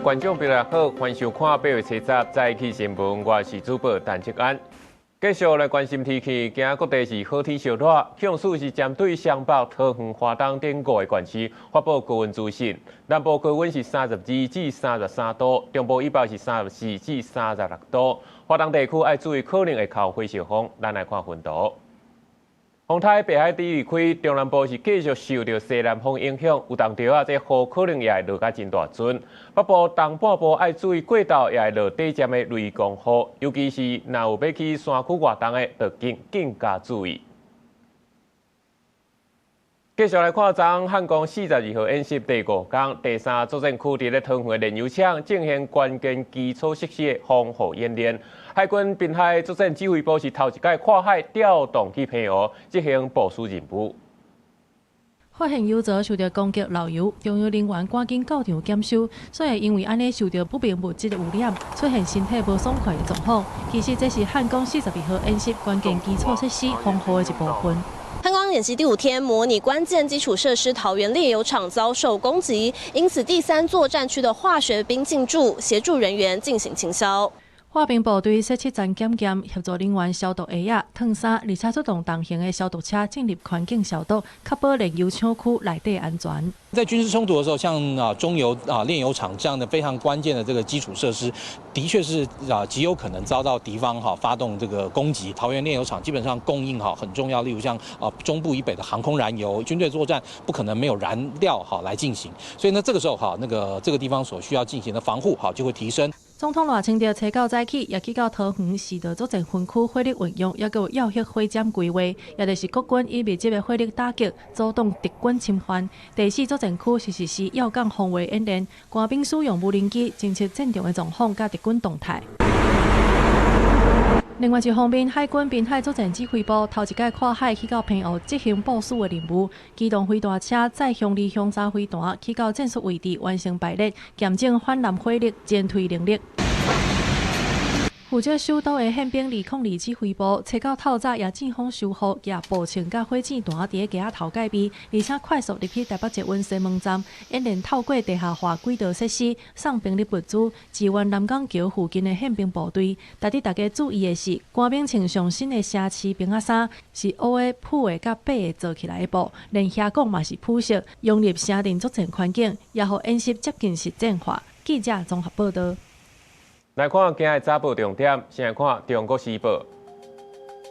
觀眾朋友好，歡迎收看八月七十早起新聞，我是主播陳志安。繼續來關心天氣，今日各地是好天燒熱，氣象署是針對雙北、桃園、花東等五個縣市發布高溫資訊。南部高溫是32至33度，中部以北是34至36度。花東地區愛注意可能會較火燒風。咱來看雲圖。風颱白海底離開，中南部是繼續受著西南風影響，有當時啊，這雨可能也會落甲真大陣。北部東半部愛注意過晝也會落短暫的雷公雨，尤其是若有欲去山區活動的，就更加注意。繼續來看，昨漢光四十二號演習第五工，第三作戰區佇咧桃園的煉油廠進行關鍵基礎設施的防護演練。海軍濱海作戰指揮部是頭一擺跨海調動去澎湖執行部署任務。發現油槽受著攻擊漏油，中油人員趕緊到場檢修，所以因為按呢受著不明物質的污染，出現身體無爽快的狀況。其實這是漢光四十二號演習關鍵基礎設施防護的一部分。漢光演習第五天，模擬關鍵基礎設施桃園煉油廠遭受攻擊，因此第三作戰區的化學兵進駐，協助人員進行清消。化兵部隊設七站檢驗，協助人員消毒鞋仔、燙衫，而且出動重型的消毒車進入環境消毒，確保煉油廠區內底安全。在軍事衝突的時候，像中油煉油廠這樣的非常關鍵的這個基礎設施，的確是極有可能遭到敵方發動這個攻擊。桃園煉油廠基本上供應很重要，例如像中部以北的航空燃油，軍隊作戰不可能沒有燃料來進行，所以呢，這個時候這個地方所需要進行的防護就會提升。總統賴清德初九早起，也去到桃園四道作戰分區火力運用，抑閣有鑰核火箭規劃，也就是國軍以密集的火力打擊，阻擋敵軍侵犯。第四作戰區是實施要港防衛演練，官兵使用無人機偵測戰場的狀況佮敵軍動態。另外一方面，海軍濱海作戰指揮部頭一擺跨海去到澎湖執行部署的任務，機動飛彈車載雄二雄三飛彈去到戰術位置完成排列，驗證反艦火力前推能力。負責守島的憲兵202指揮部，初九透早也見風收雨，舉步槍佮火箭彈佇咧街仔頭戒備，而且快速入去台北捷運西門站，演練透過地下化軌道設施送兵力物資，支援南港橋附近的憲兵部隊。值得大家注意的是，官兵穿上新的城市兵仔衫，是烏的、殕的佮白的做起來的布，連胸甲嘛是殕色，融入城鎮作戰環境，也予演習接近實戰化。記者綜合報道。來看今日早報重點，先來看《中國時報》。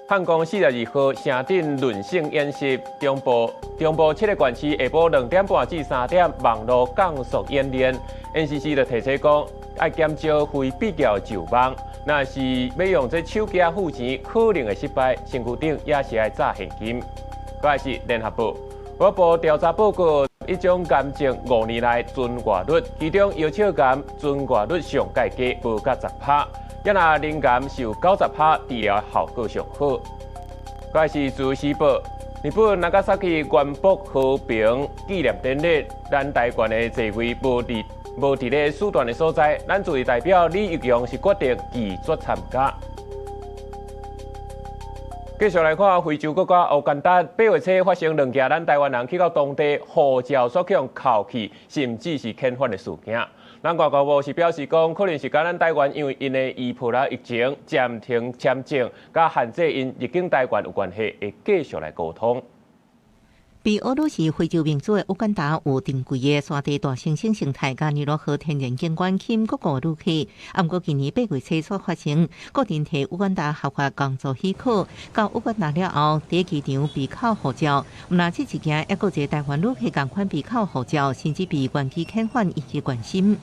漢光四十二號城鎮輪性演習，中部七个縣市下晡2點半至3點網路降速演練。NCC 就提醒講，愛減少非必要就網，若是欲用這手機付錢，可能會失敗，身軀頂也是愛紮現金。閣來是《聯合報》，衛福部調查報告，一種癌症5年來存活率，其中小腸癌存活率上蓋低，無甲10趴，抑若淋癌是有90趴治療效果上好。閣來是《自由時報》，日本長崎原爆和平紀念典禮，咱台灣的座位無佇咧使團的所在，咱駐日代表李玉強是決定拒絕參加。繼續來看非洲國家烏干達，8月初發生兩件咱台灣人去到當地護照煞予扣去，甚至是遣返的事件。咱外交部是表示講，可能是佮咱台灣因為𪜶的伊波拉疫情暫停簽證，佮限制𪜶入境台灣有關係，會繼續來溝通。被訛說是非洲明珠的烏干達有珍貴的山地大猩猩生態，佮尼羅河天然景觀吸引各國旅客。毋過今年8月初所發生，個人提烏干達合法工作許可，到烏干達了後，佇機場被扣護照。毋但這一件，猶閣一個台灣旅客仝款被扣護照，甚至被原機遣返，引起關心。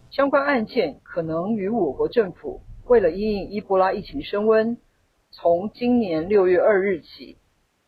相關案件可能與我國政府為了因應伊波拉疫情升溫，從今年6月2日起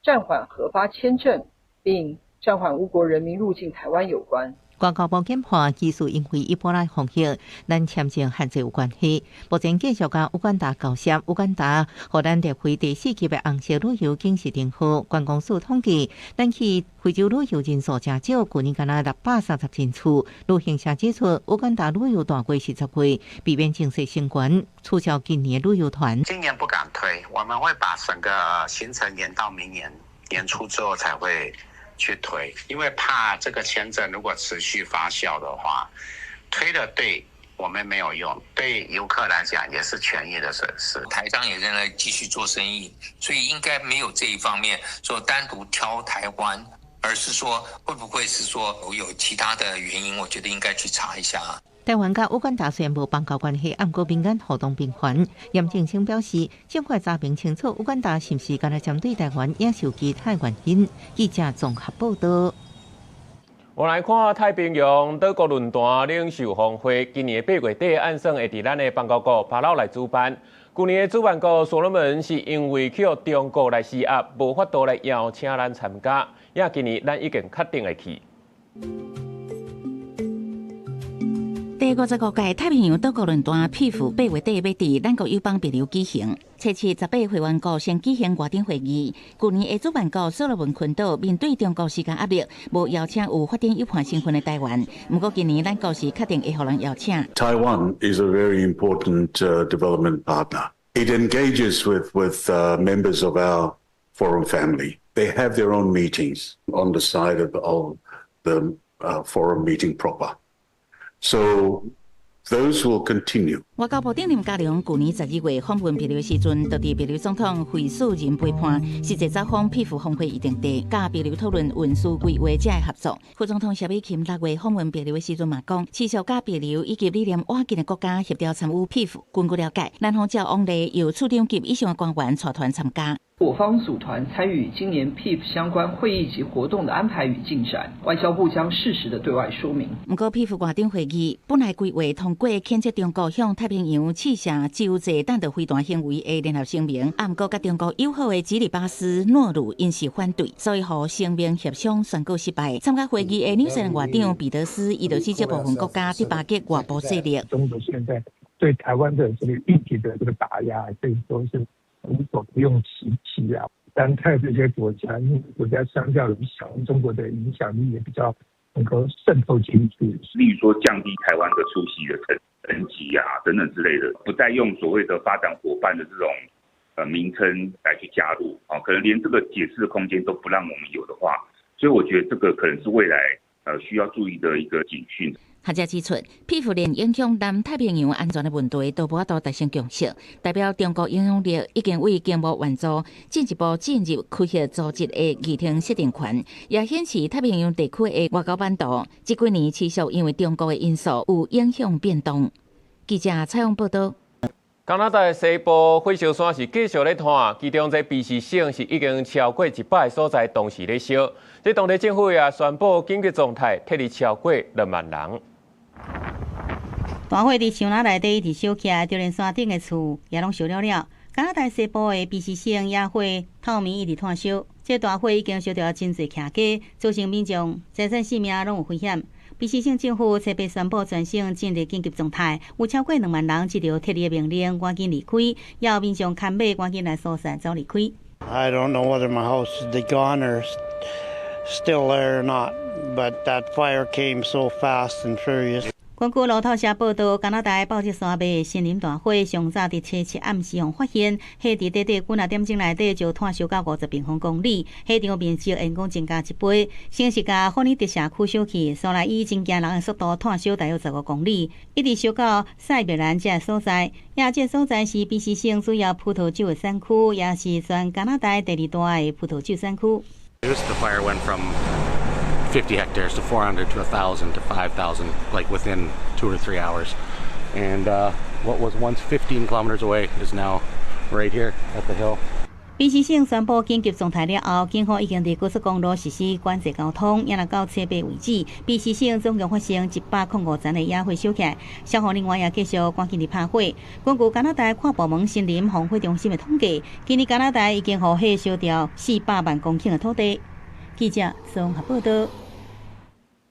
暫緩核發簽證，並暫緩烏國人民入境台灣有關。外交部研判，其實因為伊波拉風險，咱簽證限制有關係。目前繼續佮烏干達交涉，烏干達予咱列為第四級的紅色旅遊警示燈號。觀光署統計，咱去非洲旅遊人數誠少，舊年干焦630人次。旅行社指出，烏干達旅遊淡季是10月，避免情勢升懸，取消今年旅遊團。今年不敢推，我們會把整個行程延到明年年初之後才會去推，因為怕這個簽證如果持續發酵的話，推了對我們沒有用，對遊客來講也是權益的損失。台商也仍然繼續做生意，所以應該沒有這一方面說單獨挑台灣，而是說會不會是說有其他的原因？我覺得應該去查一下。台灣佮烏干達雖然無邦交關係，毋過民間互動頻繁。嚴正聲表示，政府查明清楚烏干達是毋是干焦針對台灣，也是有其他原因。記者綜合報道。我來看太平洋島國論壇領袖峰會，今年8月底按算會佇咱的邦交國帕勞來主辦。舊年的主辦國所羅門是因為去予中國來施壓，無法度來邀請咱參加。也今年咱已經確定會去。第55屆太平洋島國論壇 PIF 8月底欲佇咱國友邦帛琉舉行，初七18會員國先舉行外長會議。舊年的主辦國所羅門群島面對中國施加壓力，無邀請有法定友伴身份的台灣。毋過今年咱國是確定會予人邀請。 Taiwan is a very important development partner. It engages with members of our forum family. They have their own meetings on the side of the forum meeting proper. So those will continue. 外交部長林佳龍舊年12月訪問帛琉時陣，就佇帛琉總統惠恕仁陪伴，實際走訪 PIF 峰會預定地，佮帛琉討論運輸規劃這个合作。副總統蕭美琴6月訪問帛琉的時陣嘛講，持續佮帛琉以及理念倚近的國家協調參與 PIF。根據了解，南方照往例由處長級以上的官員帶團參加。我方組團參與今年 PIF 相關會議及活動的安排與進展，外交部將適時的對外說明。毋過 PIF 外長會議本來規劃通過譴責中國向太平洋試射洲際彈道飛彈行為的聯合聲明，啊，毋過佮中國友好的基里巴斯、諾魯𪜶是反對，所以予聲明協商宣告失敗。參加會議的紐西蘭外長彼得斯，伊就指責部分國家佇巴結外部勢力。中國現在對台灣的這個議題的這個打壓，可以說是無所不用其極啊！單看這些國家，因為國家相較於小，中國的影響力也比較能夠滲透進去。例如說降低台灣的出席的層級啊，等等之類的，不再用所謂的發展夥伴的這種名稱來去加入啊，可能連這個解釋的空間都不讓我們有的話，所以我覺得這個可能是未來需要注意的一個警訊。學者指出，PIF 連影響南太平洋安全的問題都無法度達成共識，代表中國影響力已經為經貿援助進一步進入區域組織的議程設定權，也顯示太平洋地區的外交版圖這幾年持續因為中國的因素有影響變動。記者採訪報道。加拿大西部火燒山是繼續咧湠，其中這卑詩省是已經超過100個所在同時咧燒。這當地政府也宣布緊急狀態，撤離超過2萬人。大火佇牆仔內底一直燒起來，就連山頂的厝也攏燒了了。加拿大西部的卑詩省野火透暝一直湠燒，這大火已經燒著真濟徛家，造成民眾財產性命攏有危險。卑詩省政府初八宣布全省進入緊急狀態，有超過2萬人接到撤離的命令，趕緊離開，也有民眾牽馬趕緊來疏散走離開。 I don't know whether my house is gone or still there or not, but that fire came so fast and furious. 根據路透社報道，加拿大豹子山脈森林大火上早佇初七暗時予發現，火佇短短幾若點鐘內底就湠燒到50平方公里，火場面積按講增加一倍。先是共霍尼迪社區燒去，煞來以真驚人的速度湠燒大約15公里，一直燒到塞別蘭這個所在。也這個所在是卑詩省主要葡萄酒的產區，也是全加拿大第二大的葡萄酒產區。 The fire went from 50 hectares to 400 to 1,000 to 5,000, like within 2 or 3 hours. And what was once 15 kilometers away is now right here at the hill. 卑詩省宣布緊急狀態了後，警方已經佇高速公路實施管制交通，也若到初八為止，卑詩省總共發生105層的野火燒起來，消防人員也繼續趕緊佇拍火。根據加拿大跨部門森林防火中心的統計，今年加拿大已經予火燒掉400萬公頃的土地。記者綜合報道。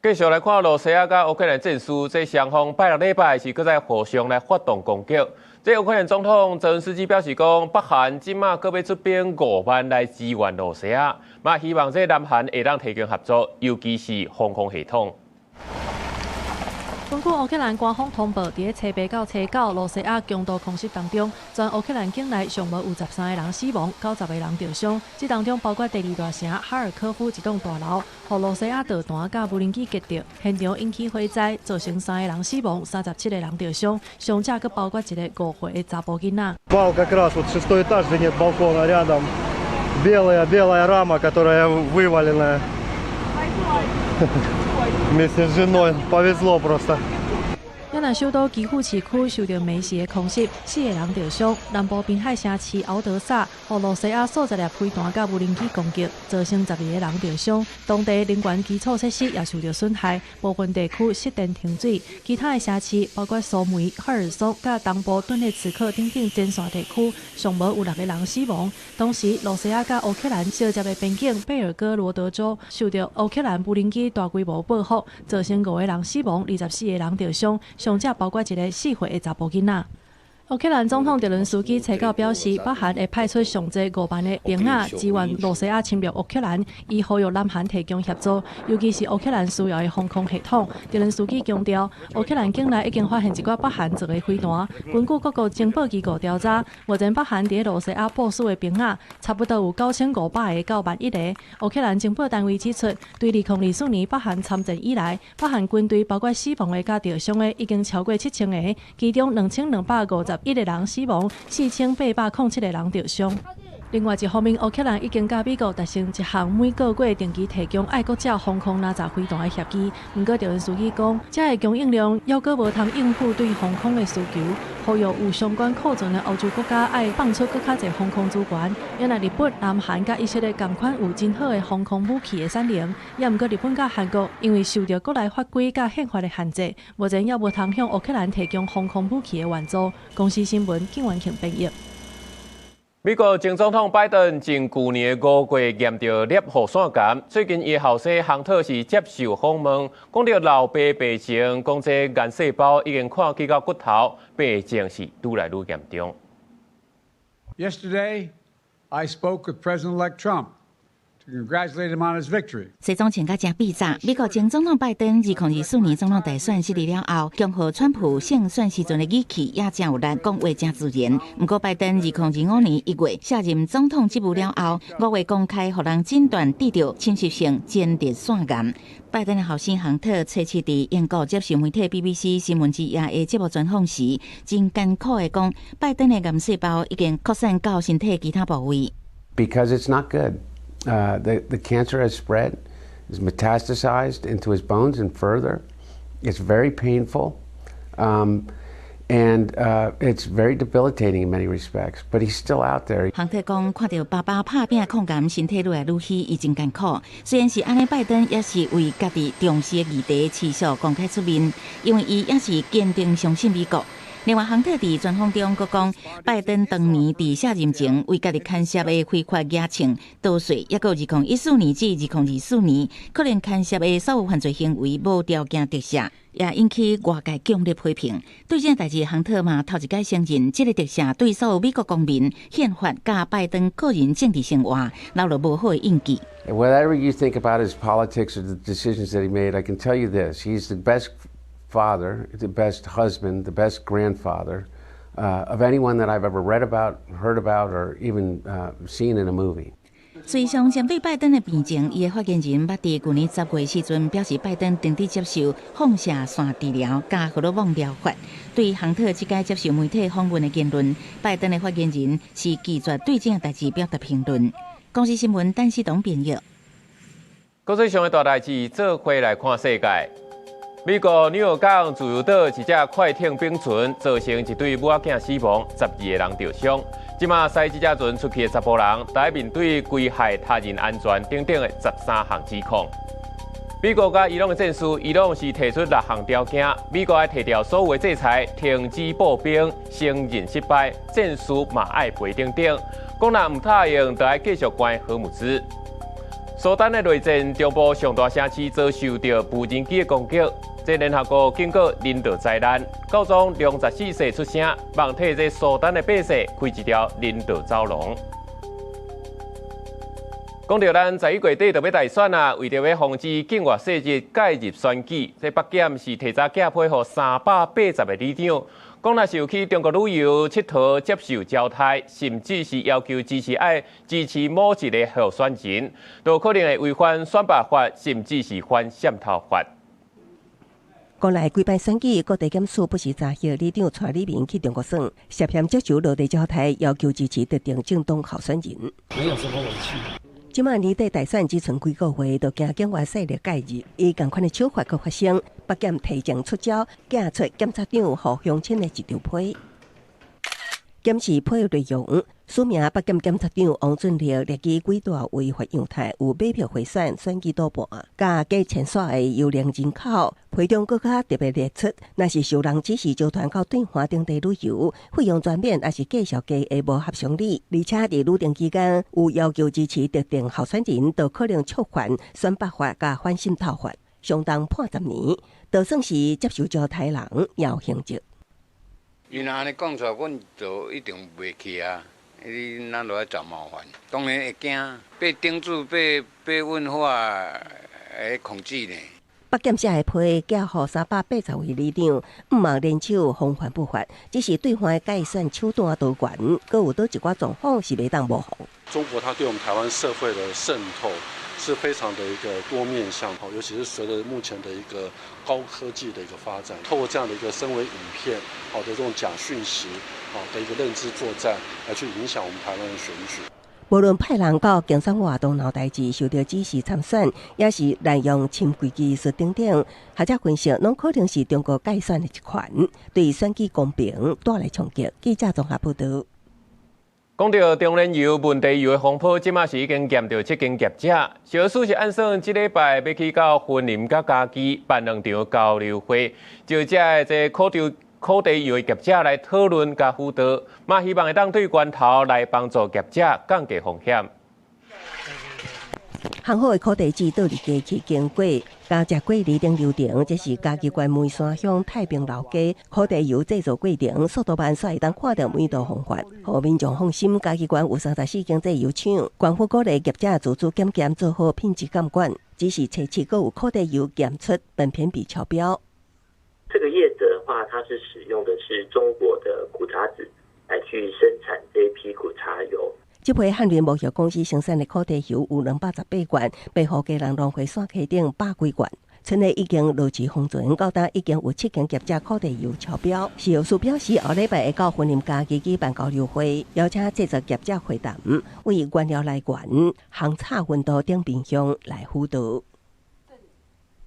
繼續來看羅西亞佮烏克蘭戰事，這雙方拜六禮拜是閣再互相來發動攻擊。這烏克蘭總統澤倫斯基表示講，北韓這馬閣欲出兵5萬來支援羅西亞，嘛希望這南韓會當提供合作，尤其是防空系統。根據烏克蘭官方通報，佇咧初八到初九，羅西亞強度空襲當中，全烏克蘭境內上無有13個人死亡，90個人著傷。這當中包括第二大城哈爾科夫一棟大樓，予羅西亞導彈佮無人機擊著，現場引起火災，造成三個人死亡，37個人著傷，傷者閣包括一個5歲的查埔囡仔。 Упал как раз вот шестой этаж, где нет балкона рядом. Белая, белая рама, которая вываленная. Вместе с женой. Повезло просто. 也若首都基輔市區受著暝時的空襲，四個人著傷。南部濱海城市敖德薩，予羅西亞數十粒飛彈佮無人機攻擊，造成12個人著傷。當地能源基礎設施也受著損害，部分地區失電停水。其他的城市包括蘇梅、赫爾松佮東部頓涅茨克等等前線地區，上無有六個人死亡。同時，羅西亞佮烏克蘭相接的邊境貝爾哥羅德州受著烏克蘭無人機大規模報復，造成五個人死亡，24個人著傷。傷者包括一個4歲的查埔囡仔。烏克蘭總統澤倫斯基初九表示，北韓會派出上濟5萬个兵仔支援羅西亞侵略烏克蘭，伊呼籲南韓提供協助，尤其是烏克蘭需要的防空系統。澤倫斯基強調，烏克蘭境內已經發現一寡北韓做的飛彈。根據各國情報機構調查，目前北韓佇羅西亞部署的兵仔差不多有9500個到1.1萬個。烏克蘭情報單位指出，對2024年北韓參戰以來，北韓軍隊包括死亡的佮著傷的已經超過7000個，其中2251個人死亡，4807個人著傷。另外一方面，烏克蘭已經佮美國達成一項每個月定期提供愛國者防空哪吒飛彈的協議。毋過，澤倫斯基講，這个供應量猶閣無通應付對防空的需求，呼籲有相關庫存的歐洲國家愛放出閣較濟防空資源。也若日本、南韓佮以色列仝款有真好的防空武器的產能，也毋過日本佮韓國因為受著國內法規佮憲法的限制，目前猶無通向烏克蘭提供防空武器的援助。公視新聞，金元慶編譯。美國前總統拜登前舊年5月驗著攝護腺癌，最近伊的後生亨特是接受訪問，講著老爸病情，講這癌細胞已經擴去到骨頭，病情是愈來愈嚴重。 Yesterday, I spoke with President-elect Trump to congratulate him on his victory. 西裝穿甲誠痞雜，美國前總統拜登2024年總統大選失利了後，恭賀川普勝選時陣的語氣也誠有力，講話誠自然。毋過拜登2025年1月卸任總統職務了後，5月公開予人診斷得著侵襲性前列腺癌。拜登的後生亨特初七佇英國接受媒體 BBC 新聞之夜的節目專訪時，真艱苦的講，拜登的癌細胞已經擴散到身體其他部位。 Because it's not good. The cancer has spread, is metastasized into his bones and further. It's very painful, and it's very debilitating in many respects. But he's still out there. 亨特講，看著爸爸拍拚抗癌，身體愈來愈虛，伊真艱苦。雖然是按呢，拜登也是為家己重視的議題持續公開出面，因為伊也是堅定相信美國。另外，亨特佇專訪中閣講，拜登當年佇卸任前為家己牽涉的非法額銃逃稅，抑閣2014年至2024年可能牽涉的所有犯罪行為無條件特赦，也引起外界強烈批評。對這代誌，亨特嘛頭一擺承認，這个特赦對所有美國公民、憲法佮拜登個人政治生活留落無好的印記。 Whatever you think about his politics or the decisions that he made, I can tell you this: he's the best father, the best husband, the best grandfather of anyone that I've ever read about, heard about, or even seen in a movie. 隨上針對拜登的病情，伊的發言人捌佇舊年10月時陣表示，拜登正佇接受放射線治療佮荷爾蒙療法。對亨特這擺接受媒體訪問的言論，拜登的發言人是拒絕對這件代誌表達評論。公視新聞陳思東編譯。國際上的大代誌，做伙來看世界。美國紐約港自由島一隻快艇冰船造成一對母仔囝死亡，12個人著傷。這馬駛這隻船出去的查埔人，得面對危害他人安全等等的13項指控。美國佮伊朗的戰事，伊朗是提出六項條件，美國愛撤掉所有的制裁，停止步兵，承認失敗，戰事嘛愛賠等等。講若毋答應，就愛繼續關荷姆茲。蘇丹的內戰，中部上大城市遭受著無人機的攻擊。這聯合國警告人道災難，教宗良十四世出聲，望替這蘇丹的百姓開一條人道走廊。講著咱11月底就欲大選啊，為著欲防止境外勢力介入選舉，這北檢是提早寄批予380個里長，講若是有去中國旅遊、𨑨迌、接受招待，甚至是要求支持愛支持某一个候選人，都可能會違反選罷法，甚至是反滲透法。國內規擺選舉，各地檢署不時查核里長帶里民去中國耍，涉嫌接受落地招待，要求支持特定政黨候選人。沒有什麼委屈。這擺年底大選只賰幾個月，就驚境外勢力介入，以仝款的手法閣發生。北檢提前出招，寄出檢察長予鄉親的一張批。檢視批內容，署名北檢檢察長王俊立列舉幾大違法樣態，有買票賄選、選舉賭盤、佮假簽刷的幽靈人口，批中閣較特別列出，若是受人指示組團到對岸等地旅遊，費用全免，抑是介紹價會無合常理，而且佇旅程期間有要求支持特定候選人，就可能觸犯選罷法佮反滲透法，相當判10年，就算是接受招待人也有刑責。伊若按呢講出來，阮就一定袂去啊！你咱就愛找麻煩，當然會驚，被盯住、被問話，會恐懼呢。北檢寫的批寄予380位里長，毋茫聯手防範不法，只是對方的改選手段多元，閣有佗一寡狀況是袂當無防。中國它對我們台灣社會的滲透是非常的一個多面向，尤其是隨着目前的一個高科技的一個發展，透過這樣的一個深偽影片，好的這種假訊息，好的一個認知作戰，來去影響我們台灣的選舉。無論派人到競選活動鬧代誌，受著指示參選，抑是濫用深櫃技術等等，學者分析，攏可能是中國改選的一環，對選舉公平帶來衝擊。記者綜合報導。講著中煉油問題油的風波，這馬是已經驗著七間業者。小署是按算這禮拜欲去到雲林佮嘉義辦兩場交流會，就這个這苦茶油的業者來討論佮輔導，嘛希望會當對源頭來幫助業者降低風險。烘好的苦茶籽倒入機器，經過加熱過濾等流程，這是嘉義縣梅山鄉太平老街苦茶油製造過程，速度慢，煞會當看著每道方法，予民眾放心。嘉義縣有34間製油廠，縣府鼓勵業者自主檢驗，做好品質監管。只是初七閣有苦茶油檢出苯偏比超標。這個業者的話，他是使用的是中國的苦茶籽來去生產這一批苦茶油。這批翰林貿易公司生產的苦茶油有218罐，賣予基隆農會山溪頂百幾罐。村內已經落市封存，到今已經有七間業者苦茶油超標。食藥署表示，後禮拜會到雲林嘉義舉辦交流會，邀請製造業者會談，為原料來源、烘炒溫度等面向來輔導。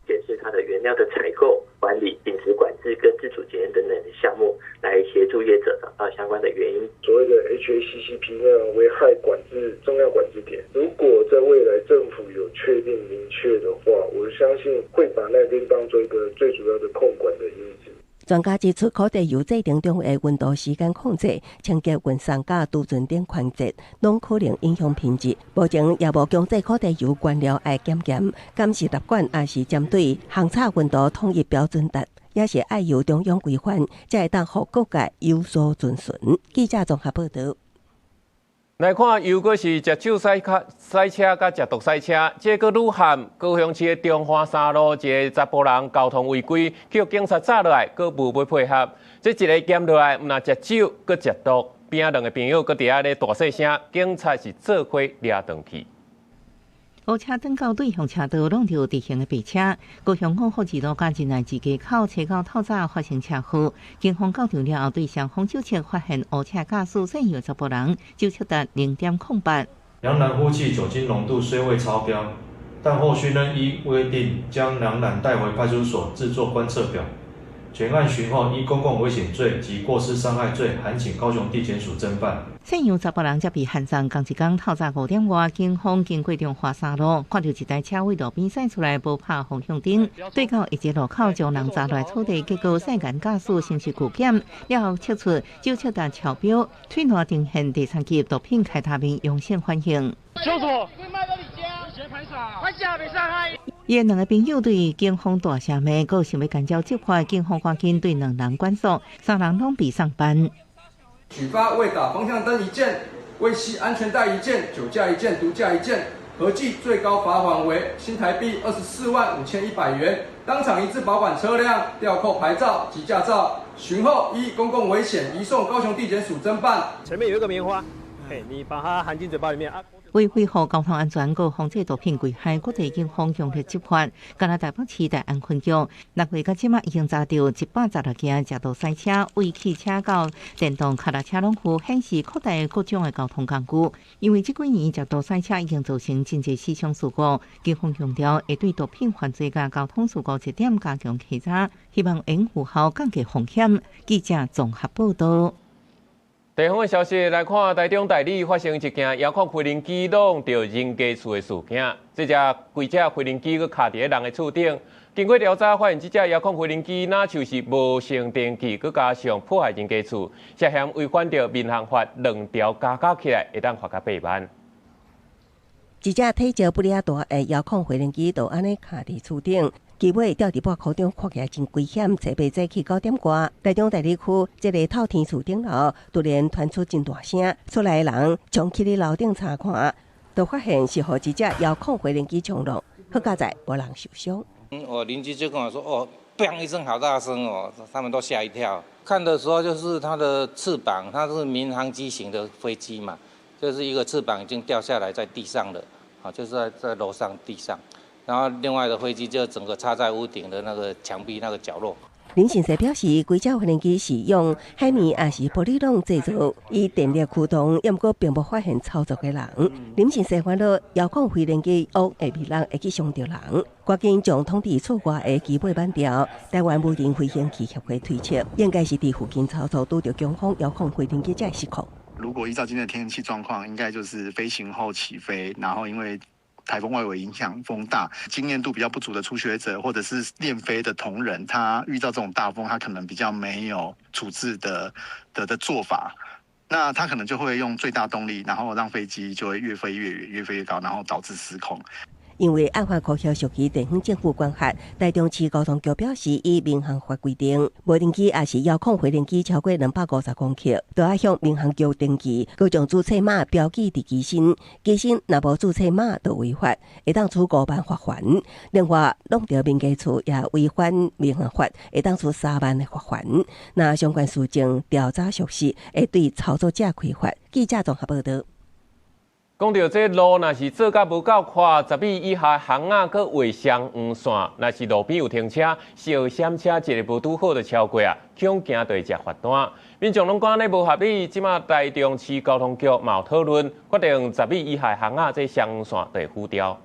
檢視它的原料的採購、管理、品質管制跟自主檢驗等等的項目，來協助業者找到相關的原因。所謂的 HACCP 那樣危害管制重要管制點，如果在未來政府有確定明確的話，我相信會把那邊當做一個最主要的控管的因子。專家指出，苦茶油製程中的溫度、時間控制、清潔運送佮貯存等環節，攏可能影響品質。目前也無強制苦茶油原料愛檢驗，敢是納管，抑是針對烘炒溫度統一標準達，也是愛由中央規範，才會當予各界有所遵循。記者綜合報導。來看，又閣是食酒駛卡駛車佮食毒駛車，這閣愈陷高雄市的中華三路一个查埔人交通違規，予警察紮落來，閣無欲配合。這一个檢落來，毋但食酒，閣食毒，邊仔兩个朋友閣佇遐咧大細聲，警察是做伙掠轉去。烏車轉到對向車道，挵著直行的白車。高雄五福二路佮仁愛二街口，車到透早發生車禍。警方到場了後，對雙方酒測發現烏車駕駛姓葉查埔人酒測達0.08。梁男呼氣酒精濃度雖未超標，但後續仍依規定將梁男帶回派出所製作觀測表。全案尋後依公共危險罪及過失傷害罪，函請高雄地檢署偵辦。姓楊查埔人才被函送，仝一工透早5點外，警方經過中華三路，看著一台車位路邊駛出來，無拍方向燈，對到一個路口將人砸落草地，結果涉嫌駕駛刑事具檢，了後測出酒測達超標，喙內呈現第三級毒品開他命陽性反應。伊兩个朋友對警方大聲罵，閣想欲干擾執法，警方趕緊對兩人管束，三人攏被送辦。舉發未打方向燈一件，未繫安全帶一件，酒駕一件，毒駕一件，合計最高罰鍰為新台幣245,100元，當場移置保管車輛，吊扣牌照及駕照。詢後依公共危險移送高雄地檢署偵辦。前面有一個棉花，嘿，你把它含進嘴巴裡面啊。為維護交通安全，閣防止毒品危害，國際警方強力執法。敢若台北市大安分局，6月到這馬已經查著116件食道賽車、遺棄車到電動腳踏車攏有顯示擴大各種的交通工具。因為這幾年食道賽車已經造成真濟死傷事故，警方強調會對毒品犯罪佮交通事故這點加強稽查，希望能有效降低風險。記者綜合報道。地方的消息來看，台中大里發生一件遙控飛行機挵著人家厝的事件。這隻規隻飛行機閣卡佇咧人的厝頂。經過調查，發現這隻遙控飛行機若像是無先登記，閣加上破壞人家厝，涉嫌違反著民航法兩條加加起來，會當罰到8萬。一隻體積不爾大的遙控飛行機就按呢卡佇厝頂。機尾吊佇半空中，看起來真危險。坐袂早起9點外，台中大里區這个透天厝頂樓突然傳出真大聲，厝內的人衝起咧樓頂查看，就發現是予一隻遙控飛行機衝落，好佳哉無人受傷。我鄰居就跟我說：哦，砰一聲，好大聲哦，他們都嚇一跳。看的時候就是它的翅膀，它是民航機型的飛機嘛，就是一個翅膀已經掉下來在地上了，啊，就是在樓上地上。然後另外的飛機就整個插在屋頂的那個牆壁那個角落。林先生表示，規隻飛行機是用海綿抑是玻璃籠製造，以電力驅動，猶毋過並無發現操作的人。林先生煩惱遙控飛行機烏會迷人，會去傷著人，趕緊將通佇厝外的機尾挽掉。台灣無人飛行器協會推測，應該是佇附近操作拄著強風，遙控飛行機才會失控。如果依照今天的天氣狀況，應該就是飛行後起飛，然後因為颱風外圍影響風大，經驗度比較不足的初學者或者是練飛的同仁，他遇到這種大風，他可能比較沒有處置的做法，那他可能就會用最大動力，然後讓飛機就會越飛越遠，越飛越高，然後導致失控。因為案發可能屬於地方政府管轄，台中市交通局表示，依民航法規定，無人機抑是遙控飛行機超過250公克，都愛向民航局登記，閣將註冊碼標記佇機身，機身若無註冊碼就違法，會當處5萬罰鍰。另外，挵著民家厝也違反民航法，會當處3萬的罰鍰。若相關事證調查屬實，會對操作者開罰。記者綜合報道。講著這路若是做甲無夠寬，10米以下巷仔閣畫雙黃線，若是路邊有停車，小閃車一个無拄好就超過啊，恐驚就會食罰單。民眾攏講按呢無合理，這馬台中市交通局嘛有討論，決定十米以下巷仔這雙黃線就會取消。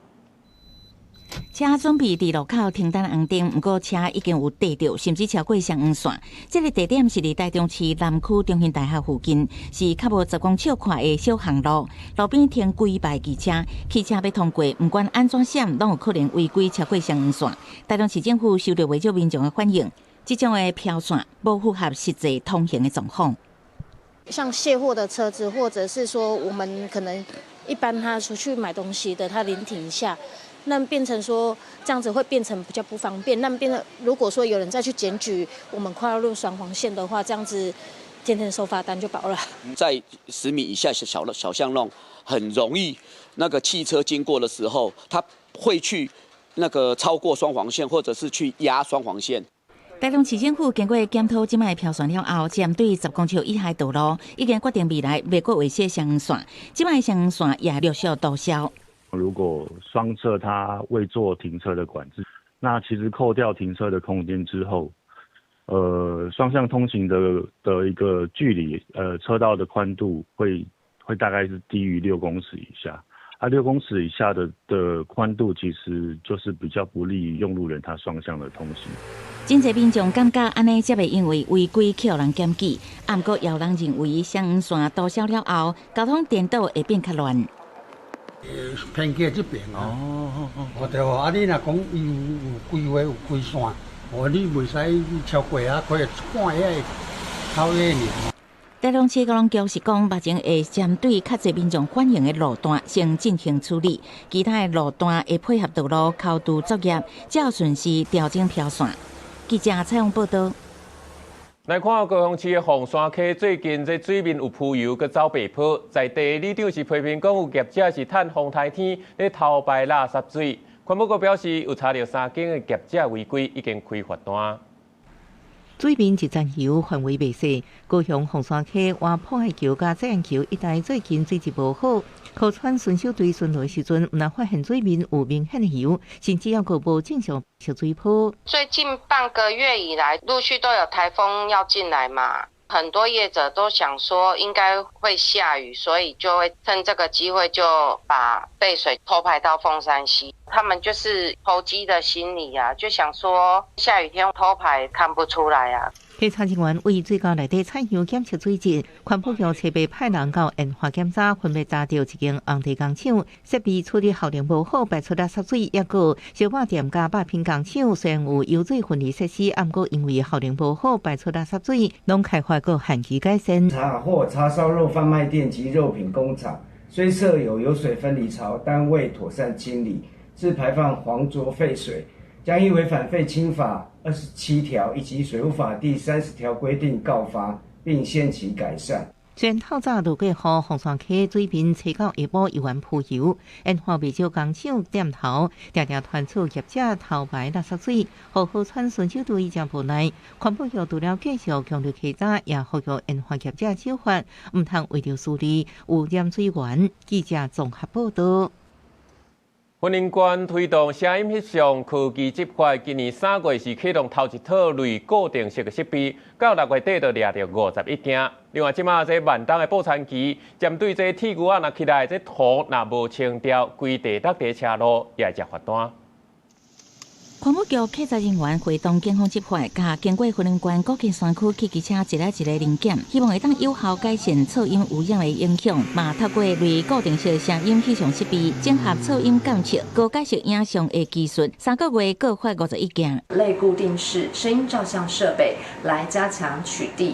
車準備佇路口停等紅燈，毋過車已經有綴著，甚至超過雙黃線。這个地點是佇台中市南區中興大學附近，是較無10公尺寬的小巷路，路邊停幾排機車，汽車欲通過，毋管按怎閃，攏有可能違規超過雙黃線。台中市政府收著袂少民眾的反映，這種的標線無符合實際通行的狀況。像卸貨的車子，或者是說我們可能一般他出去買東西的，他臨停一下。那變成說這樣子會變成比較不方便。那變成如果說有人再去檢舉我們跨入雙黃線的話，這樣子天天收罰單就飽了。在10米以下小小巷弄，很容易那個汽車經過的時候，他會去那個超過雙黃線，或者是去壓雙黃線。台中市政府經過檢討這擺標線了後，針對10公尺以下道路，已經決定未來袂閣畫設雙黃線，這擺雙黃線也陸續取消。如果雙側它未做停車的管制，那其實扣掉停車的空間之後，雙向通行的一個距離，車道的寬度會大概是低於六公尺以下。啊，六公尺以下的寬度其實就是比較不利於用路人他雙向的通行。真濟民眾感覺按呢才袂因為違規去予人檢舉，毋過也有人認為雙黃線取消了後，交通顛倒會變較亂。偏街這邊哦，哦對哦，啊你若講伊有規劃有規線，哦你袂使超過啊，可以看遐個口遐爾。台中市交通局是講，目前會針對較濟民眾反映的路段先進行處理，其他的路段會配合道路溝渠作業，照順序調整標線。記者採訪報道。來看高雄市的鳳山溪，最近這水面有浮油，閣走白泡。在地里長是批評講有業者是趁風颱天咧偷排垃圾水。環保局表示有查著三間的業者違規，已經開罰單。水面一層油，範圍袂細。高雄鳳山溪外破海橋佮濟安橋一帶最近水質無好，河川巡守隊巡邏時陣，毋但發現水面有明顯的油，甚至猶閣無正常蓄水泡。最近半個月以來，陸續都有颱風要進來嘛，很多業者都想說應該會下雨，所以就會趁這個機會就把廢水偷排到鳳山溪。他們就是投機的心理啊，就想說下雨天偷排看不出來啊。稽查人員為水溝內底採樣檢測水質，環保局特別派人到沿海檢查，分別查著一間紅地工廠設備處理效能無好，排出垃圾水，抑閣燒肉店佮肉品工廠雖然有油水分離設施，毋過因為效能無好，排出垃圾水，攏開發閣限期改善。查獲叉燒肉販賣店及肉品工廠，雖設有油水分離槽，但未妥善清理，致排放黃濁廢水，將依違反廢清法27條以及水污法第30條規定告發，並限期改善。雖然透早落過雨，鳳山溪水面吹到下晡猶原浮油，沿海袂少工廠店頭定定傳出業者偷排垃圾水，予河川巡守隊誠無奈。環保局除了繼續強力稽查，也呼籲沿海業者守法，毋通為著私利污染水源。記者綜合報導。雲林縣推動聲音翕相科技執法，今年3月是啟動頭一套類固定式的設備，到6月底就掠著51件。另外，這馬這慢動的報餐機，針對這鐵牛仔若起來，這塗若無清掉，規地落佇車路也會食罰單。環保局稽查人員會同警方執法，佮經過雲林縣古晋山區汽機車一个一个臨檢，希望會當有效改善噪音污染的影響。嘛透過類固定式聲音翕相設備，整合噪音監測、高解析影像的技術，3個月告發51件。類固定式聲音照相設備來加強取締。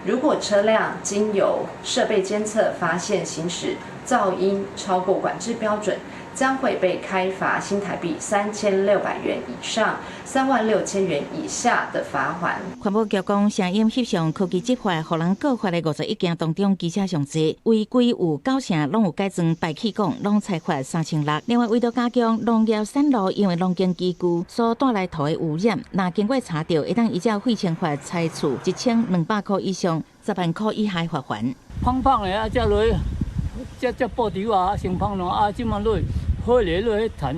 如果車輛經由設備監測發現行駛噪音超過管制標準，將會被開罰新台幣3600元以上3萬6千元以下的罰鍰。環保局講，聲音翕相科技執法，予人告發的51件當中，機車上濟，違規有九成攏有改裝排氣管，攏裁罰3600。另外，為著加強農業散路，因為農耕機具所帶來土的污染，若經過查著，會當依照廢清法裁處1200箍以上10萬箍以下罰鍰。芳芳的啊，這落去，這這布條啊，先芳咯啊，這馬落去。火咧落彼田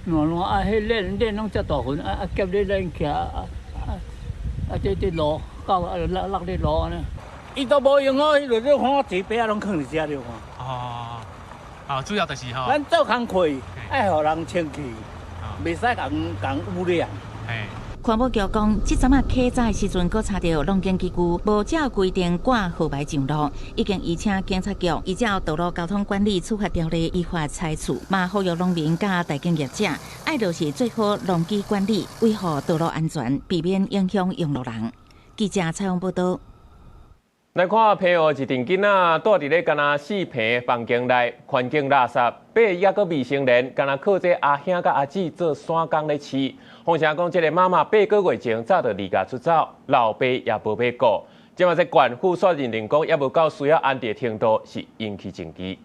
爛爛啊，彼鏈鏈攏遮大份啊啊，夾咧鏈起來啊啊啊！這這路到啊，落落咧路按呢。伊都無用哦，伊就你看我坐白仔攏囥佇遮著看。哦，啊，主要就是吼。咱做工課愛予人清氣，袂使共共污染。環保局講，這陣仔稽查的時陣，閣查著農耕機具無照規定掛號牌上路，已經移請警察局依照道路交通管理處罰條例依法裁處，嘛呼籲農民佮代耕業者愛落實做好農機管理，維護道路安全，避免影響用路人。記者採訪報導。來看澎湖一陣囡仔蹛佇咧敢若四坪房間內，環境垃圾，八個猶閣未成年，敢若靠這阿兄佮阿姊做散工咧飼。風聲講，這个媽媽8個月前早就離家出走，老爸也無欲顧。這馬這縣府煞認定講，猶無夠需要安置的程度，是引起爭議。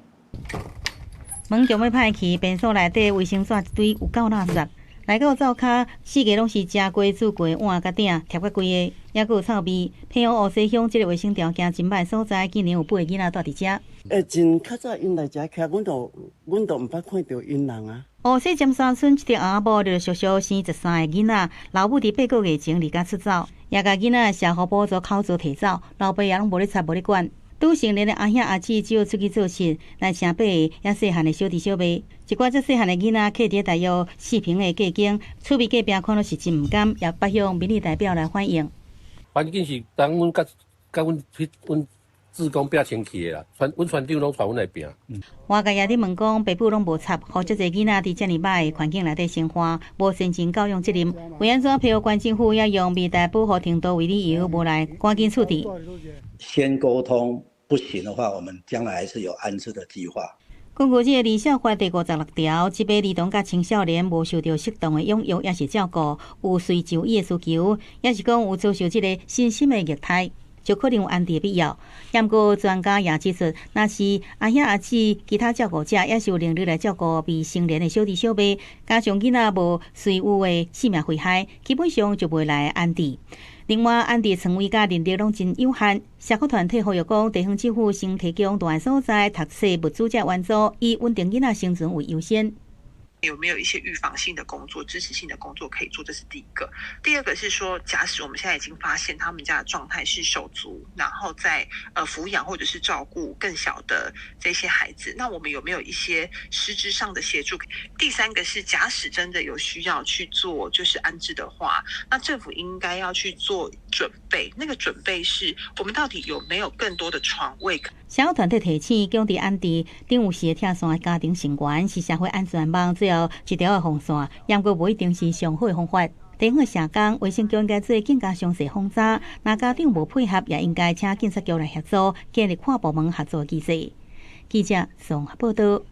門強欲歹去，便所內底衛生紙一堆，有夠垃圾。來到灶跤，四界攏是食過、煮過碗佮鼎，疊甲規个，猶閣有臭味。澎湖烏溪鄉這个衛生條件真䆀所在，竟然有八个囡仔蹛佇遮。欸，真較早𪜶來遮徛，阮都毋捌看著𪜶人啊。烏溪尖山村這條翁仔某陸陸續續生13個囡仔，老母佇8個月前離家出走，也共囡仔社福補助口座提走，老爸也攏無咧插無咧管。拄成年的阿兄阿姊只好出去做事，來生八個猶細漢的小弟小妹，一寡遮細漢的囡仔徛佇大約4坪的隔間，厝邊隔壁看攏是真毋甘，也捌向民意代表來反映。環境是當阮佮佮阮去阮志工拼清氣的啦，村阮村長攏帶阮來拼。外界也佇問講，爸母攏無插，予遮濟囡仔佇遮爾䆀的環境內底生活，無善盡教養責任。為按怎澎湖縣政府也用未達保護程度為理由，無來趕緊處置？先溝通不行的話，我們將來還是有安置的計劃。根據這个兒少法第56條，這筆兒童佮青少年無受著適當的養育，抑是照顧，有隨就醫的需求，抑是講有遭受這个身心的虐待，就可能有安置的必要。毋過專家也指出，若是阿兄阿姊、其他照顧者，抑是有能力來照顧未成年的小弟小妹，加上囡仔無隨有的性命危害，基本上就袂來安置。另外，安置床位佮人力攏真有限。社福團體呼籲講，地方政府先提供蹛所在讀冊物資遮援助，以穩定囡仔生存為優先。有沒有一些預防性的工作、支持性的工作可以做？這是第一個。第二個是說，假使我們現在已經發現他們家的狀態是手足，然後在撫養或者是照顧更小的這些孩子，那我們有沒有一些實質上的協助？第三個是，假使真的有需要去做就是安置的話，那政府應該要去做準備。那個準備是我們到底有沒有更多的床位？社福團體提醒，強制安置頂有四个拆散的家庭成員是社會安全網最後一條的防線，毋過無一定是上好的方法。地方的社工、衛生局應該做更加詳細訪查，若家長無配合，也應該請警察局來協助，建立跨部門合作機制。記者綜合報道。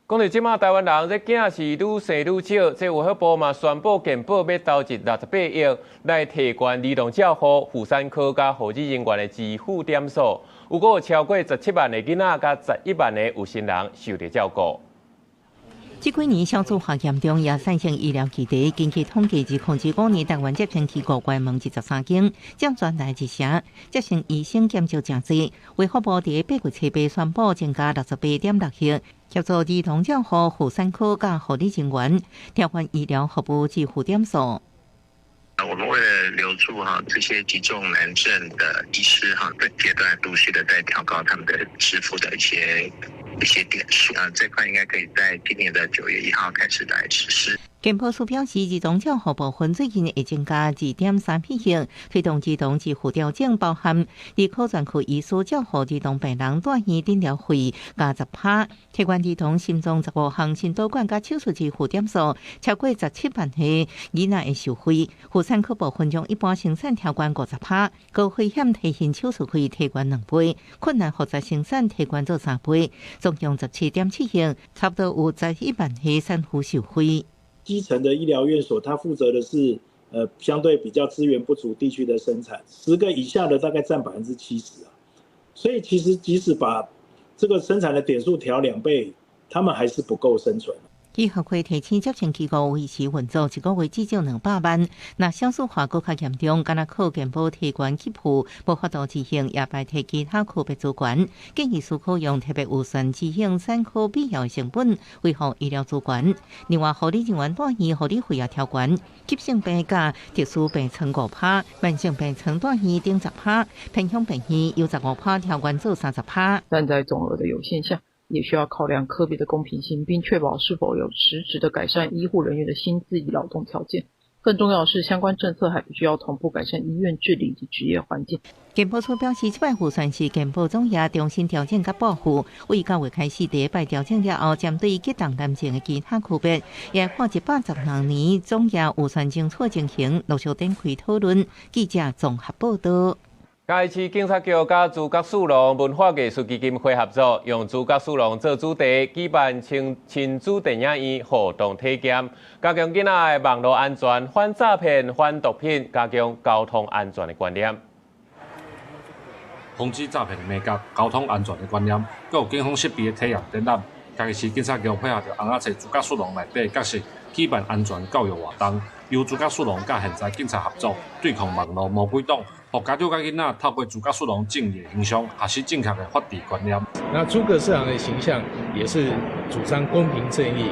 講到這馬台灣人這囝是愈生愈少，這衛福部嘛宣布健保欲投入68億來提懸兒童照護、婦產科佮護理人員的支付點數，有閣有超過17萬个囡仔佮11萬个有心人受著照顧。這幾年少子化嚴重，也產生醫療議題。根據統計，2005年台灣接生機構關門23間，佔全台一成。接生醫生減少誠濟。衛福部佇8月7日宣布增加68.6億，協助兒童照護、婦產科佮護理人員調換醫療服務支付點數。我們為了留住哈這些急重難症的醫師哈，本階段陸續的在調高他們的支付的一些點數啊，這塊應該可以在今年的9月1號開始來實施。健保署表示，兒童照護部分最近會增加2.3億，推動兒童支付調整，包含兒科專科醫師照護兒童病人住院診療費加10%，提懸兒童心臟15項心導管佮手術支付點數，超過17萬個囡仔會受惠。婦產科部分將一般生產調懸50%，高危險提醒手術費提懸2倍，困難複雜生產提懸做3倍，總共17.7億，差不多有11萬個產婦受惠。基層的醫療院所，它負責的是，相對比較資源不足地區的生產，10個以下的大概佔70%啊，所以其實即使把這個生產的點數調2倍，他們還是不夠生存。醫學會提醒接生機構維持運作，一個月至少200萬。若少子化閣較嚴重，敢若靠健保提懸給付，無法度執行，也拜提其他科別資源。建議思考用特別預算執行產科必要的成本，維護醫療資源。另外，護理人員住院護理費也調懸，急性病佮特殊病床5%，慢性病床住院頂10%，偏鄉病院由15%調懸做30%。但在總額的有限下，也需要考量科別的公平性，並確保是否有實質的改善醫護人員的薪資與勞動條件。更重要的是，相關政策還必須要同步改善醫院治理及執業環境。健保署表示，這擺預算是健保總額重新調整佮撥付，為9月開始第一擺調整了後，針對急重難症的其他區別，也看116年總額預算政策進行陸續展開討論。記者綜合報道。嘉義市警察局佮諸葛四郎文化藝術基金會合作，用諸葛四郎做主題，舉辦親親子電影院互動體驗，加強囡仔的網路安全、反詐騙、反毒品，加強交通安全的觀念。防止詐騙的眉角，交通安全的觀念，閣有警方設備的體驗展覽。嘉義市警察局配合著尪仔冊諸葛四郎內底角色，舉辦安全教育活動，由諸葛四郎佮現在警察合作，對抗網路魔鬼黨，予家長佮囡仔透過諸葛四郎正義形象，學習正確的法治觀念。那諸葛四郎的形象也是主張公平正義、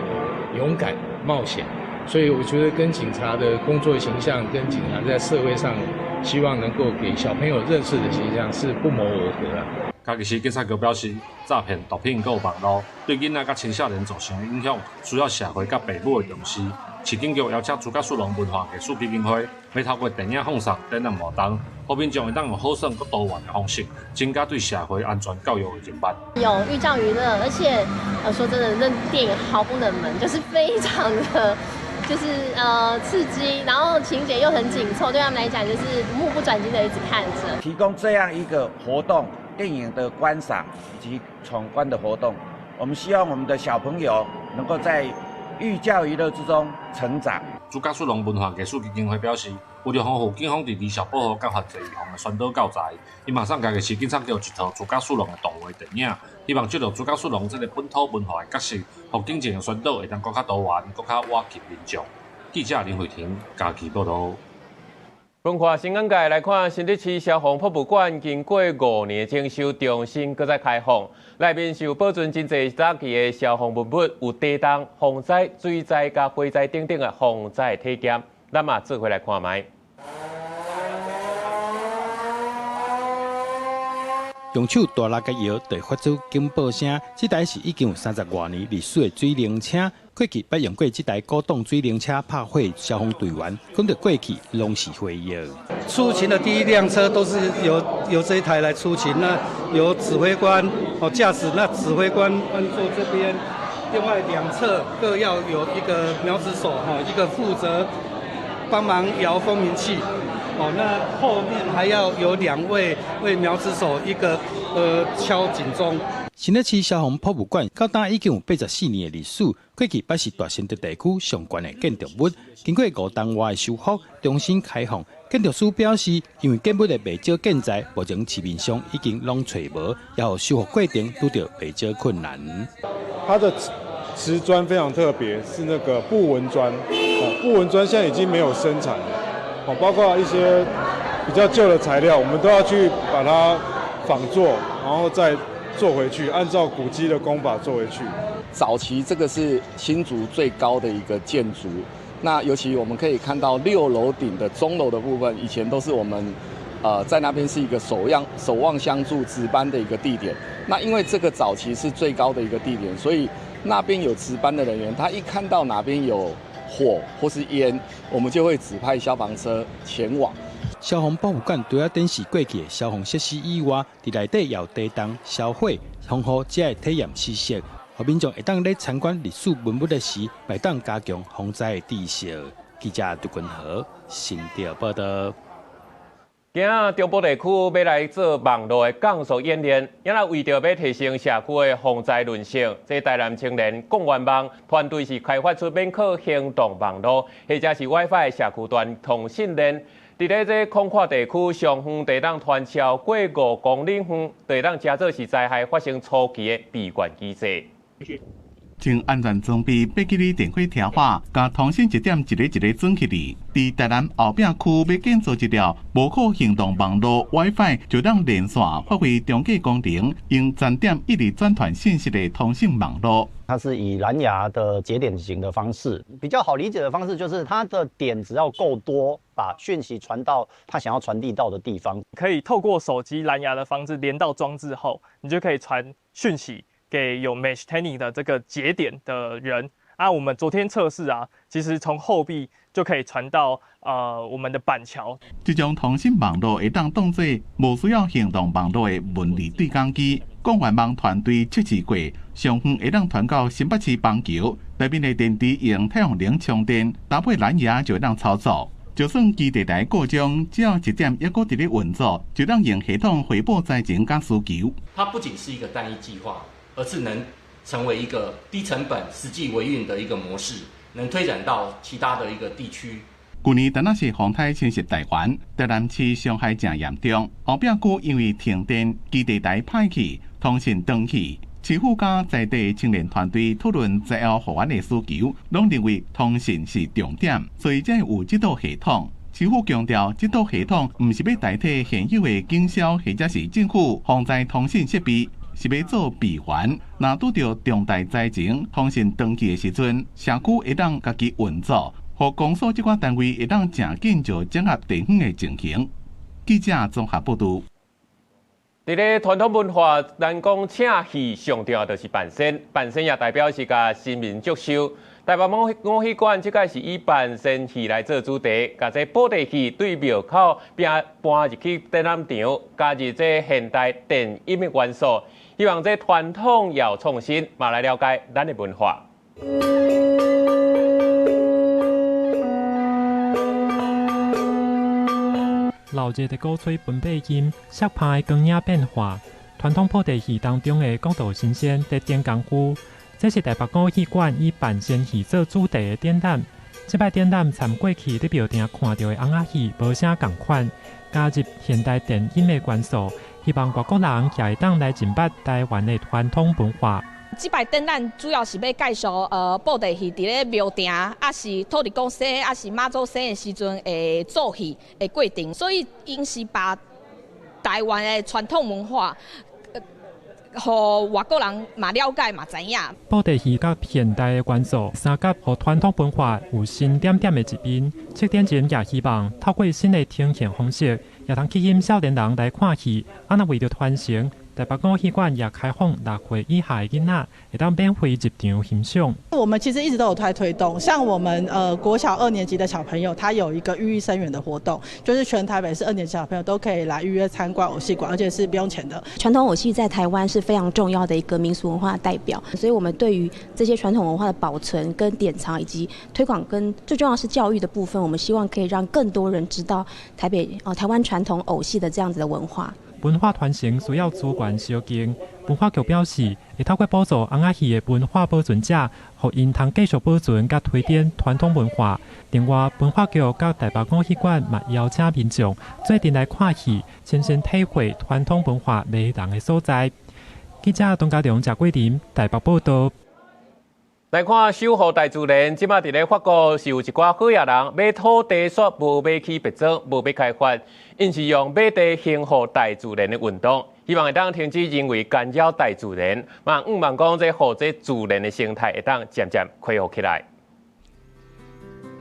勇敢冒險，所以我覺得跟警察的工作形象，跟警察在社會上希望能夠給小朋友認識的形象是不謀而合啊。嘉義市警察局表示，詐騙、毒品閣有網路對囡仔佮青少年造成的影響，需要社會佮父母的重視。市警局邀請諸葛四郎文化藝術基金會，欲透過電影放送、展覽活動，予民眾會當用好耍閣多元的方式，增加對社會安全教育的認識。有寓教於樂，而且說真的，那電影毫不冷門，就是非常的。就是刺激，然後情節又很緊湊，對他們來講就是目不轉睛的一直看着。提供這樣一個活動，電影的觀賞以及闖關的活動，我們希望我們的小朋友能夠在寓教於樂之中成長。諸葛雪龍文化藝術基金會表示，為著豐富警方佇離校保護佮犯罪預防的宣導教材，伊嘛送嘉義市警察局一套諸葛雪龍的動畫電影，希望藉著諸葛雪龍這个本土文化的角色，予警情的宣導會當閣較多元、閣較倚近民眾。記者林慧婷嘉義報導。文化新眼界來看，新竹市消防博物館經過5年整修，重新閣再開放。內面是有保存真濟早期的消防文物，有地動、風災、水災佮火災等等的防災體驗。咱嘛做伙來看覓。用手大力共搖，就會發出警報聲。這台是已經有30外年歷史的水靈車。過去捌用過這台古董水靈車拍火消防隊員，講著過去攏是火藥。出勤的第一輛車都是由這一台來出勤，那由指揮官哦駕駛，那指揮官坐這邊，另外兩側各要有一個苗子手哈，一個負責幫忙搖蜂鳴器。哦，那後面還要有兩位苗子手，一個敲警鐘。新竹市消防博物館到今已經有84年的歷史，過去捌是大新竹地區上懸的建築物。經過5冬外的修復，重新開放。建築師表示，因為建物的袂少建材，目前市面上已經攏揣無，也予修復過程拄著袂少困難。它的瓷磚非常特別，是那個布紋磚。布紋磚現在已經沒有生產了。包括一些比較舊的材料，我們都要去把它仿做，然後再做回去，按照古蹟的工法做回去。早期這個是新竹最高的一個建築，那尤其我們可以看到6樓頂的鐘樓的部分，以前都是我們，在那邊是一個守望相助值班的一個地點。那因為這個早期是最高的一個地點，所以那邊有值班的人員，他一看到哪邊有火或是煙，我們就會指派消防車前往。消防博物館除了展示過去的消防設施以外，佇內底也有地動、消火、防護這个體驗知識，予民眾會當咧參觀歷史文物的時，會當加強防災的知識。記者杜君和新竹報導。今仔中部地區欲來做網路的降速演練，也若為著欲提升社區的防災韌性，這台南青年廣元網團隊是開發出免靠行動網路，或者是 WiFi 社區端通訊鏈。佇咧這廣闊地區上遠會當傳超過5公里遠，會當成做是災害發生初期的備援機制。將安全裝備爬起咧電火車化，共通訊節點一个一个轉起來。佇台南後壁區欲建造一條無靠行動網路 WiFi 就當連線發揮中繼功能，用站點一直轉傳信息的通訊網路。它是以藍牙的節點型的方式，比較好理解的方式就是它的點只要夠多，把訊息傳到它想要傳遞到的地方。可以透過手機藍牙的方式連到裝置後，你就可以傳訊息給有 Meshtani 的這個節點的人啊。我們昨天測試啊，其實從後壁就可以傳到我們的板橋。這種通訊網路會當當作無需要行動網路的文字對講機。廣元網團隊測試過，上遠會當傳到新北市板橋，內面的電池用太陽能充電，搭配藍牙就會當操作。就算基地台故障，只要一點猶閣佇咧運作，就當用系統回報災情佮需求。它不僅是一個單一計劃，而是能成為一個低成本、實際維運的一個模式，能推展到其他的一個地區。去年當仔是風颱侵襲台灣，台南市傷害誠嚴重。後壁區因為停電、基地台歹去、通訊斷去，市府佮在地青年團隊討論災後復原的需求，攏認為通訊是重點，所以才會有這套系統。市府強調，這套系統毋是欲代替現有的警消或者是政府防災通訊設備，是欲做備援。若拄著重大災情、通訊斷去的時陣，社區會當家己運作，予公所這寡單位會當誠緊就整合地方的情形。記者綜合報導。佇咧傳統文化，咱講請戲上重要就是扮仙，扮仙也代表是共神明祝壽。台北五戲館這擺是以扮仙戲來做主題，共這布袋戲對廟口並搬入去展覽場，加入這現代電音的元素，希望這傳統又創新，嘛來了解咱的文化。鬧熱的鼓吹分貝音，色拍的光影變化，傳統布袋戲當中的國道神仙佇點功夫。這是台北古戲館以扮仙戲做主題的展覽。這擺展覽參過去佇廟埕看著的尪仔戲無啥仝款，加入現代電影的元素，希望外國人也會當來認捌台灣的傳統文化。這擺展覽主要是欲介紹布袋戲佇咧廟埕，抑是土地公生，抑是媽祖生的時陣會做戲的過程，所以𪜶是把台灣的傳統文化，予外國人嘛了解嘛知影。布袋戲佮現代的元素相結合，傳統文化有新點點的一面。策展人也希望透過新的呈現方式，也通吸引少年人來看戲。啊，若為著傳承，台北古戲館也開放6歲以下的囡仔，會當免費入場欣賞。我們其實一直都有在推動，像我們國小二年級的小朋友，他有一個寓意深遠的活動，就是全台北市二年級小朋友都可以來預約參觀偶戲館，而且是不用錢的。傳統偶戲在台灣是非常重要的一個民俗文化代表，所以我們對於這些傳統文化的保存跟典藏以及推廣，跟最重要是教育的部分，我們希望可以讓更多人知道台北哦台灣傳統偶戲的這樣子的文化。文化傳承需要資源相近，文化局表示會透過補助尪仔戲的文化保存者，予𪜶通繼續保存佮推展傳統文化。另外，文化局佮台北古戲館嘛邀請民眾做陣來看戲，親身體會傳統文化迷人的所在。記者董家良、謝桂林台北報導。來看守護大自然，這馬佇咧法國是有一寡好野人買土地煞無欲起別莊，無欲開發，𪜶是用買地興護大自然的運動，希望會當停止人為干擾大自然，嘛向望講這予這自然的生態會當漸漸恢復起來。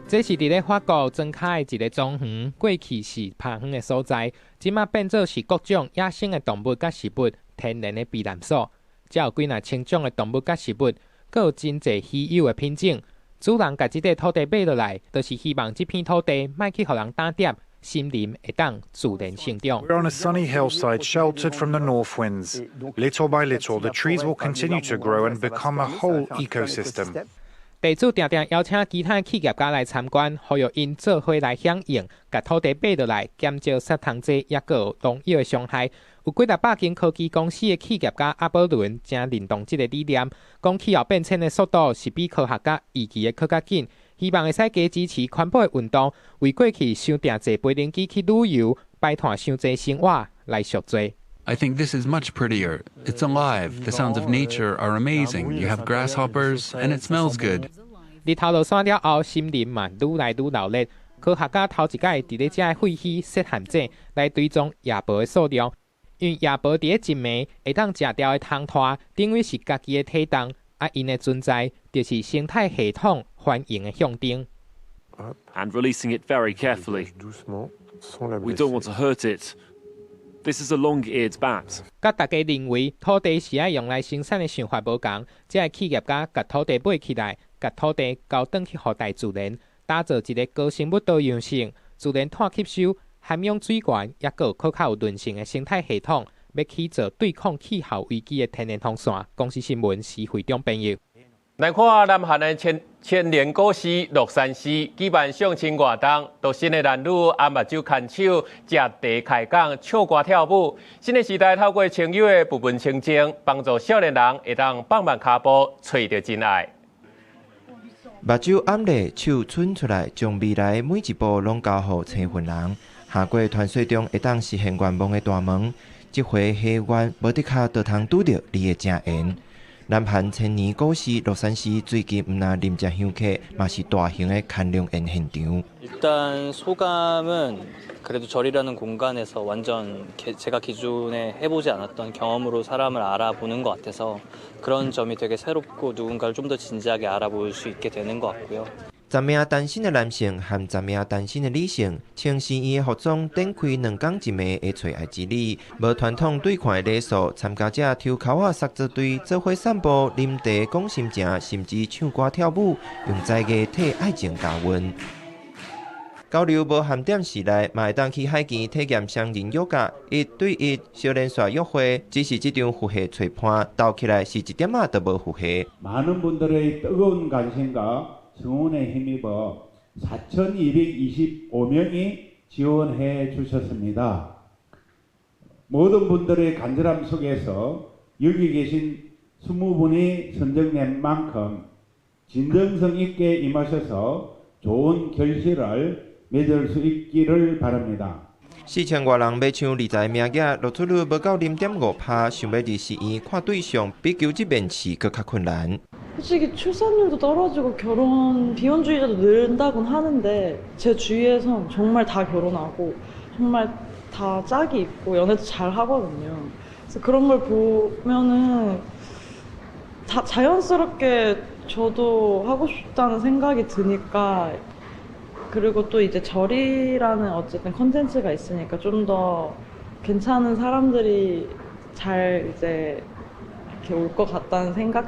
這是佇咧法國莊跤的一個莊園，過去是耙園的所在，這馬變做是各種野生的動物佮植物天然的避難所。遮有幾若千種的動物佮植物。閣有真濟稀有的品種，主人共這塊土地買落來，就是希望這片土地莫去予人打點，森林會當自然成長。 We're on a sunny hillside sheltered from the north winds. Little by little, the trees will continue to grow and become a whole ecosystem. 地主定定邀請其他企業家來參觀，呼籲𪜶做伙來響應，共土地買落來，減少殺蟲劑，抑閣有農藥的傷害。有幾若百間科技公司的企業家阿波倫誠認同這个理念，講氣候變遷的速度是比科學家預期的閣較緊，希望會使加支持環保的運動，為過去傷定坐飛輪機去旅遊，擺脫傷濟生活來贖罪。 I think this is much prettier. It's alive. The sounds of nature are amazing. You have grasshoppers, and it smells good. 日頭落山了後，森林嘛愈來愈鬧熱。科學家頭一擺佇咧遮的廢墟設陷阱來追蹤夜蟒的數量，因為夜蟒佇咧一暝會當食掉的蟲豸，等於是家己的體重，啊，𪜶的存在就是生態系統繁榮的象徵。 And releasing it very carefully. We don't want to hurt it. This is a long-eared bat. 佮大家認為土地是愛用來生產的想法無仝，這个企業家共土地買起來，共土地交轉去予大自然，打造一个高生物多樣性、自然碳吸收、涵養水源，抑閣有閣較有韌性的生態系統，欲起做對抗氣候危機的天然防線。公視新聞施惠中編譯。來看南韓的千千年古寺樂山寺舉辦相親活動，獨身的男女按目睭牽手、食茶開講、唱歌跳舞。新的時代透過親友的部分親情，幫助少年人會當放慢跤步，揣著真愛。目睭掩咧，手伸出來，將未來每一步攏交予青雲人。行過傳說中會當實現願望的大門，這回許願無的確就通拄著你的正緣。南韓千年古寺樂山寺最近毋但臨食香客，嘛是大型的牽龍宴現場。 일단 소감은 그래도 절이라는 공간에서 완전 제가 기존에 해보지 않았던 경험으로 사람을 알아보는 것 같아서 그런 점이 되게 새롭고 누군가를 좀 더 진지하게 알아볼 수 있게 되는 것 같고요. 10名單身的男性和10名單身的女性，穿鮮豔的服裝，展開2工一暝的揣愛之旅。無傳統對看的禮數，參加者抽鉤仔捒做對，做伙散步、啉茶、講心情，甚至唱歌跳舞，用才藝替愛情加溫。交流無限點時內，嘛會當去海墘體驗雙人瑜伽，一對一小連續約會，只是這場佛系揣伴鬥起來是一點仔都無佛系。 많은 분들의 뜨거운 관심과 성원에 힘입어 4,225명이 지원해 주셨습니다. 모든 분들의 간절함 속에서 여기 계신 20분이 선정된 만큼 진정성 있게 임하셔서 좋은 결실을 맺을 수 있기를 바랍니다. 4000外人欲搶20个名額，錄取率無到0.5%，想欲入寺院看對象，比求職面試閣較困難。 솔직히 출산율도 떨어지고 결혼 비혼주의자도 늘다곤 하는데 제 주위에선 정말 다 결혼하고 정말 다 짝이 있고 연애도 잘 하거든요. 그래서 그런 걸 보면은 다 자연스럽게 저도 하고 싶다는 생각이 드니까 그리고 또 이제 절이라는 어쨌든 컨텐츠가 있으니까 좀 더 괜찮은 사람들이 잘 이제 이렇게 올 것 같다는 생각이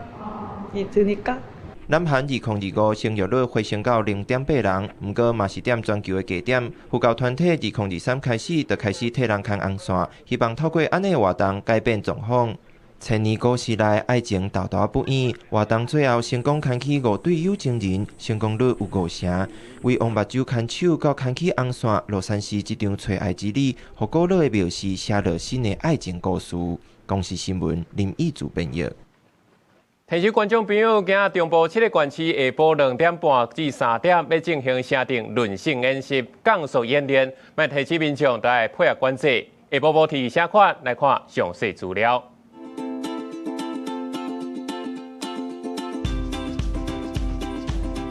드니까 南韓2025生育率回升到0.8人，毋過嘛是踮全球的低點。佛教團體2023開始就開始替人牽紅線，希望透過按呢活動改變狀況。千年故事內愛情沓沓不遠，活動最後成功牽起五對有情人，成功率有五成。為王目睭牽手到牽起紅線，樂山市這場揣愛之旅，予古老的廟寺寫落新的愛情故事。公視新聞林義祖編譯。提醒觀眾朋友，今仔中部七个縣市下晡2點半至3點欲進行城鎮輪性演習、降速演練，欲提醒民眾都愛配合管制。下晡無天氣啥款，來看詳細資料。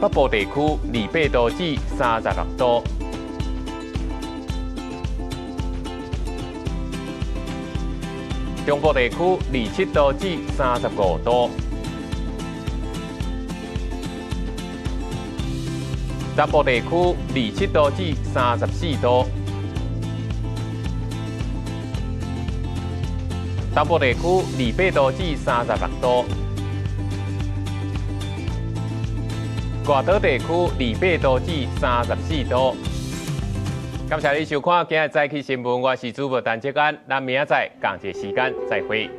北部地區28度至36度。中部地區27度至35度。南部地區27度至34度，東部地區28度至36度，外島地區28度至34度。感謝你收看今日早起新聞，我是主播陳哲安，咱明仔載仝一个時間再會。